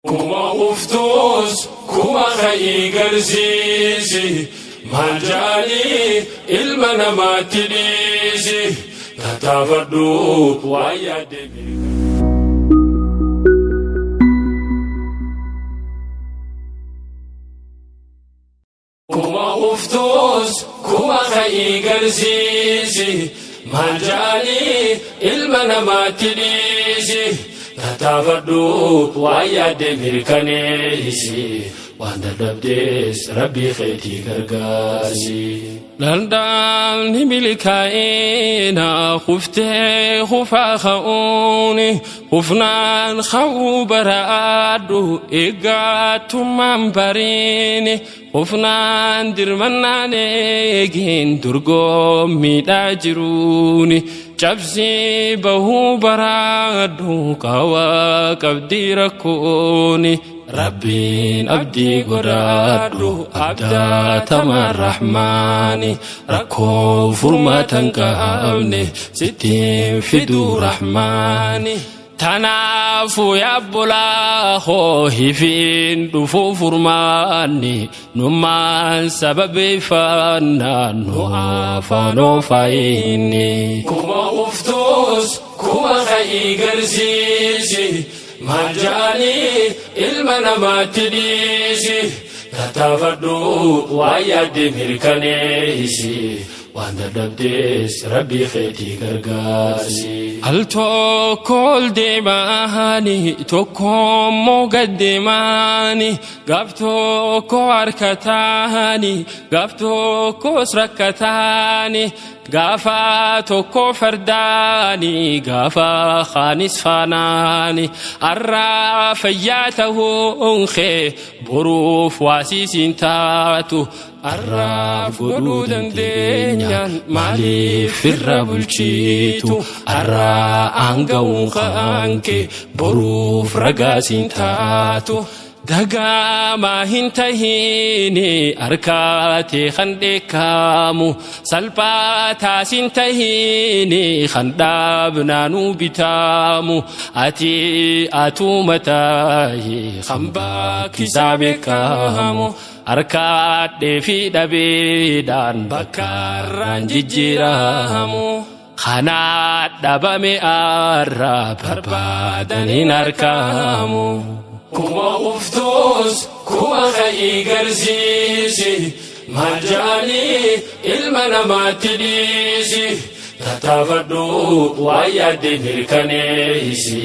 Kuma uftus kuma ka'ii garsiisi maal ja'anii ilma namaatti dhiisi tattaafadhu waan yaadde beekaa. Kuma uftus kuma ka'ii garsiisi maal ja'anii ilma namaatti dhiisi tattaafadhu waan yaadde mirkaneessi waan dadhabdees rabbii keetii gargaarsi. Danda'amni milkaa'ina kuftee kufaa ka'uuni kufnaan ka'uu baraadhu eeggattummaan bariini kufnaan dirmannaan eegin dorgommiidhaa jiruuni cabsii bahuu baraadhu qawaa qabdii rakkooni. Rabbiin abdii godhadhu abdaatama rahmaani rakkoo furmaatan qabne sittiin fiduu rahmaani. Tanaafuu yaabbolaa hoo hifiin dhufuu furmaanni nummaan sababeeffannaan nu afaan ofaayinni. Kuma uftus kuma ka'ii garsiisi maal ja'anii ilma namaatti dhiisi tattaafadhu waan yaadde mirkaneessi waan dadhabdees rabbii keetii gargaarsi. Al tokko ol deemaani tokko immoo gad deemaani gaaf tokko harkataani gaaf tokkos rakkataani gaafa tokko fardaani gaafa kaanis faanaani arraa fayyaa ta'uun kee boruuf waasiisiin taatu arraaf godhuu dandeenyaan maaliif irra bulchitu arraa aanga'uun kaanke boruuf ragaasiin taatu. Dagaamaa hin tahiini harkaatee kan dheekkamu salphaa taasin tahiini kan dhaabnaanuu bitaamu ati atuma tahi kan bakkisaa beekamu harkaadhee fi dhabeedhaan bakkaarraan jijjiiramu. Kanaa dhabame arraa barbaadaniin argamu. Kuma uftus kuma ka'ii garsiisi maal ja'anii ilma namaatti dhiisi tattaafadhu waan yaadde mirkaneessi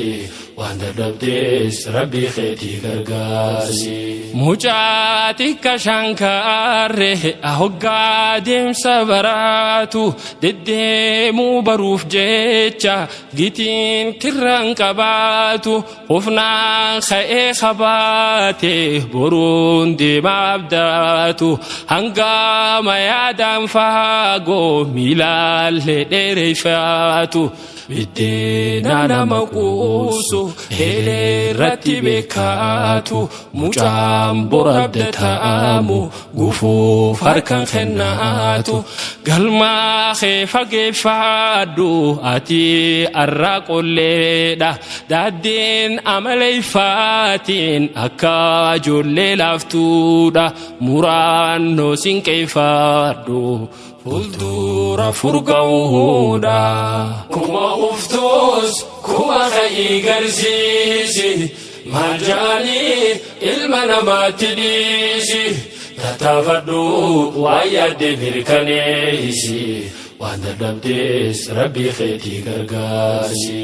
waan dadhabdees rabbii keetii gargaarsi. Mucaa xiqqa shankaarre hoggaa deemsa baraatu deddeemuu baruuf jecha gitiin tirraan qabaatu hufnaan ka'ee qabaate boruun deemaa abdaatu hangama yaadaan faagoo miilaallee dheereffaatu. Biddeena nama quusu irratti beekaatu mucaan bora abdataamu gufuuf harkaan kennaatu galmaa kee fageeffadhu ati arraa qolleedha daaddeen amaleeffaatiin akka ijoollee laaftuudha muraannoo sinqeeffadhu. Fuuldura furga'uudha. Kuma uftus kuma ka'ii garsiisi maal ja'anii ilma namaatti dhiisi tattaafadhu waan yaadde mirkaneessi waan dadhabdees rabbii keetii gargaarsi.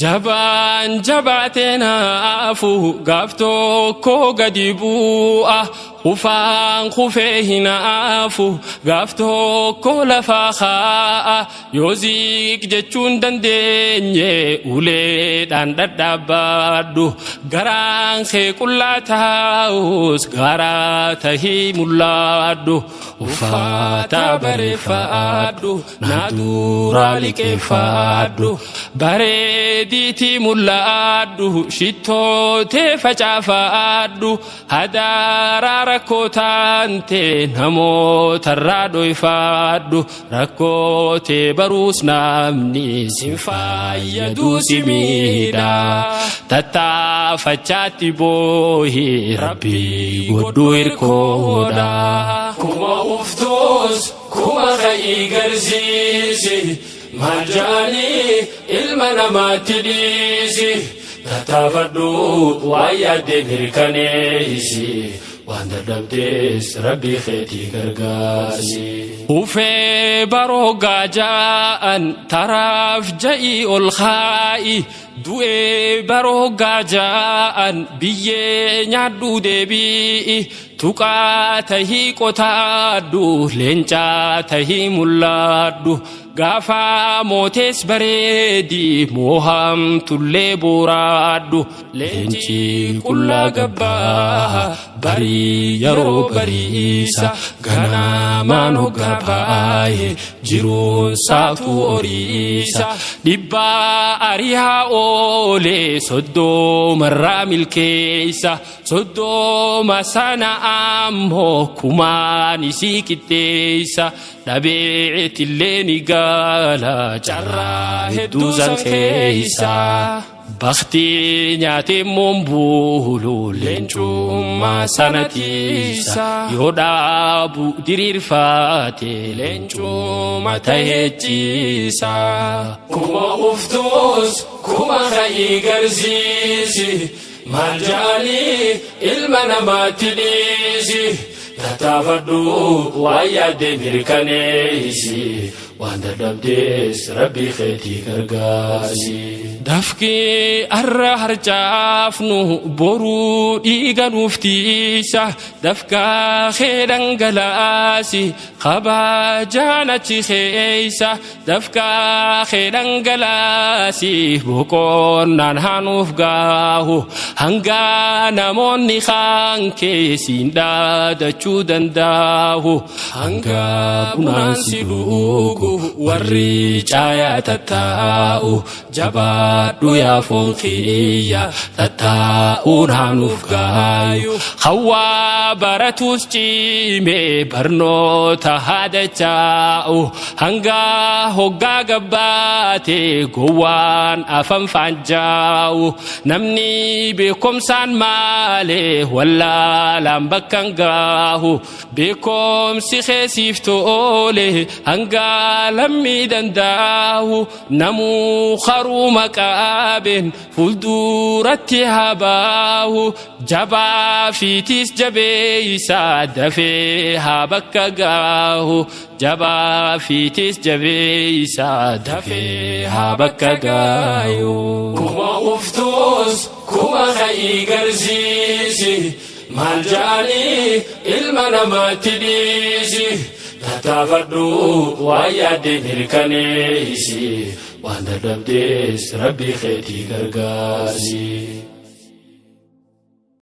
Jabaan jabaatee naafu gaaf tokko gadi bu'a kufaan kufee hinaafu gaaf tokko lafaa kaa'a yoo ziq jechuun dandeenye uleedhaan dhadhaabbadhu garaan kee qullaa taa'us garaa tahii mul'adhu uffata bareeffadhu naa duraa liqeeffadhu baree. Bareediitii mul'adhu shittootee facaafaadhu hadaaraa rakkoo taante namootarraa dhoyfaadhu rakkootee baruus namni sin fayyaduu si miidha tattaafachaatti boohi rabbii godhu hirkoodha. Kuma uftuus kuma ka'ii garsiisi. Maal ja'anii ilma namaatti dhiisi tattaafadhu waan yaadde mirkaneessi waan dadhabdees rabbii keetii gargaarsi. Ufee baroo gaaja'an taraaf ja'ii ol kaa'i du'ee baroo gaaja'an biyyee nyaadhu deebi'i tuqaa tahii qotaadhu leencaa tahii mul'adhu. Gaafa mootees bareedi moohamtullee booraadhu leenci qullaa gabbaa barii yeroo bariisa ganamaan hoggaa baay'ee jiruun saatu horiisa dhibbaa ariyaa oolee soddomarraa milkeessa soddoma sana ammoo kumaan isii qixxeessa dhabeetillee ni gaala carraa hedduu san keessa. Bakti nyaatee moombuulu leencummaa sana tiisa yoo dhaabu diriirfaate leencummaa tahee ciisa. Kuma uftuus kuma ka'ii garsiisi maal ja'anii ilma namaatti dhiisi tattaafadhu waan yaadde mirkaneessi waan dadhabdees rabbii keetii gargaarsi. Dafqee har'a harcaafnu boruu dhiiga nuuf tiisa dafqaa kee dhangalaasi kabajaan achi keessa dafqaa kee dhangalaasi boqonnaan haanuuf gaahu hanga namoonni kaan keessiin dhaadachuu danda'u hanga bunaan si dhugu warri caayaa tattaa'u jabaadhu yaa foon kiyya tattaa'uun haanuuf gaayu hawaa baratus cimee barnoota haadachaa'u hanga hoggaa gabbaate gowwaan afan faanjaa'u namni beekumsaan maalee wallaalaan bakka hin gaahu beekumsi keessiif toole hanga lammii danda'u namuu haruma qaabeen fuulduratti habaahu jabaa fiitiis jabeeysa dafee haa bakka gaahu jabaa fiitiis jabeeysa dafee haa bakka gaayu. Kuma uftuus kuma ka'ii garsiisi maal ja'anii ilma namaatti dhiisi tattaafadhu waan yaadde mirkaneessi waan dadhabdees rabbii keetii gargaarsi.